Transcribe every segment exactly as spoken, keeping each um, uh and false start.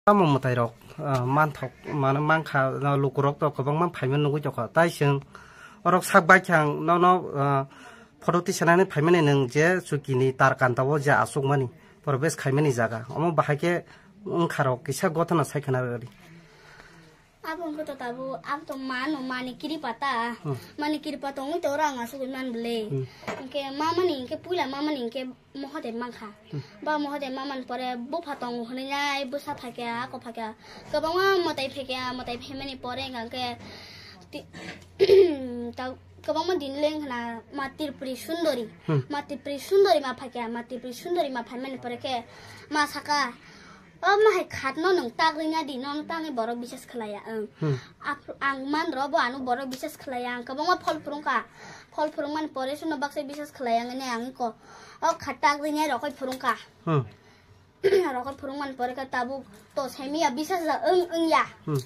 Tamo mwtai rok, ah, manthok, mane mankha, ah, lukurok to kwbangma phaima nugwi tongkha. Tai chwng orok sak bai khe ang nono, ah, photo tisanani phaimani nwng je chukini tar kanta o je aswkmani, probesh khaimani jaga. Omo bahai khe wngkha rok kisa gothana sai khna rwdi. Abo wngkhe to tabuk, abo to mano mani kiripa ta. Hmm. Mani kiripa tongwi to orang asugwi man bwle. Hmm. Hwnkhe mamani hwnkhe puila mamani hwnkhe Mohodev mankha. Hmm. Ba Mohodev mamani pore bupha tongo hwnwi nai bwsa phaikha, ako phaikha. Kwbangma mwtai phaikha, mwtai phaimani pore hwnkhe ti-, ta-, kwbangma din leng khna ma Tripuri Sundori. Hmm. Ma Tripuri Sundori ma phaikha, ma Tripuri Sundori ma phaimani pore khe ma saka, "O ma hai khatno nwng tagwi na di, nono tangwi borok bisas khlaiya." Ang, hmm, ap-, ang man rw bo ano borok bisas khlaiya, ang kwbangma phol phwrwngkha. Phol phwrwngmani pore se no baksa bisas khlaiya ang ne ang ko. O khat tagwi nai rokoi phwrwngkha. Hmm. Rokoi phwrwngmani pore khe tabuk to saimiya bisas da wng wngya. Hmm.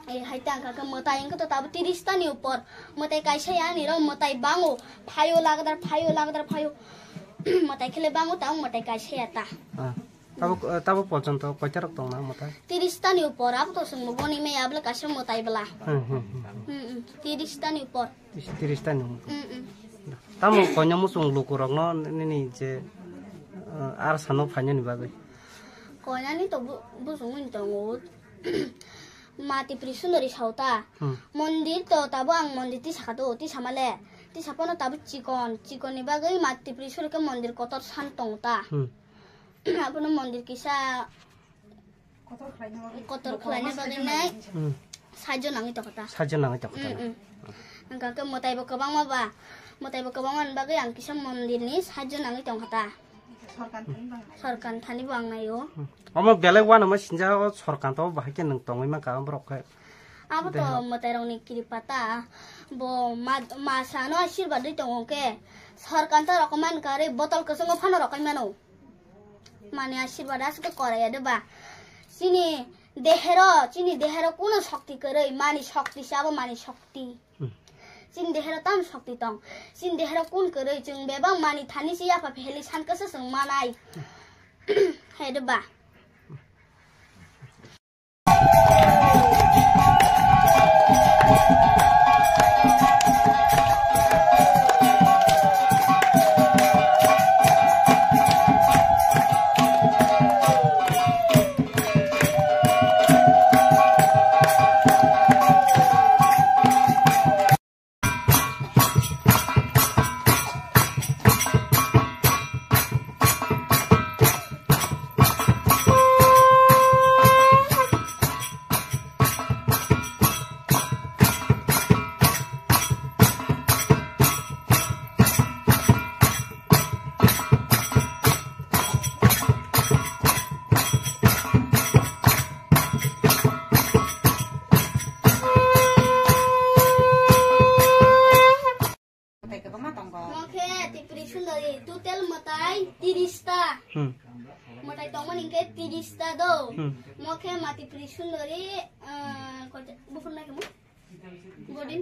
Eh, hai tang kha khe mwtai wngkhe to tabuk tiris ta ni upor. Mwtai kaisa ya ni rok mwtai bango. Phaio lagdar, phaio lagdar, phaio. Mwtai khele bango, tabuk mwtai kaisa ya ta. Ah. Tabuk, eh, tabuk porjonto koita rok tong na mwtai? Tiris ta ni upor, abo to chwng bo goni maya bwle kaisa mwtai bwla. Hmm, hmm, hmm. Hmm, hmm. Tiris ta ni upor. Tis-, tiris ta ni. Hmm, hmm. Tamo koina muchung lukurokno nini je, eh, ar sano phainani bagwi? Koinani to bu-, buchung wng tongo. Ma Tripuri Sundori sauta. Hmm. Mondir to tabo ang mondir tisa kha do, tisa male. Tisa pono tabo chikon, chikon ni bagwi Ma Tripuri Sundori khe mondir kotor san tongo ta. Hmm. Abono mondir kisa kotor khlaina bagwi nai. Hmm. Sajjo nangwi tongkha ta. Sajjo nangwi tongkha ta. Hmm, hmm. Hwnkha khe mwtai bo kwbangma ba, mwtai bo kwbangma ni bagwi ang kisa mondir ni sajjo nangwi tongkha ta. Sorkan thani bo ang nai o. Hmm. Omo belai uanama sinja o sorkan to bahai khe nwng tongwi mankha borok khe. Abo to mwtai rok ni kiripa ta. Bo ma, ma sano asirba dwi tongo khe. Sorkan to rok man kare botol kwchwngo phano rok mano. Mani asirba aswk korai ya de ba. Chini dehero, chini dehero kuno shokti kwrwi, mani shokti se abo mani shokti. Hmm. Chini dehero tam shokti tong. Chini dehero kun kwrwi chwng bebak mani thani se yapha pheli san kasa chwng manai. Hai de ba. Mwtai kwbangma tongo. Mo khe Tripuri Sundori, total mwtai tiris ta. Hmm. Mwtai tongmani hwnkhe tiris ta do. Hmm. Mo khe ma Tripuri Sundori, ah, koita, buphuru nai khe mo? Godin?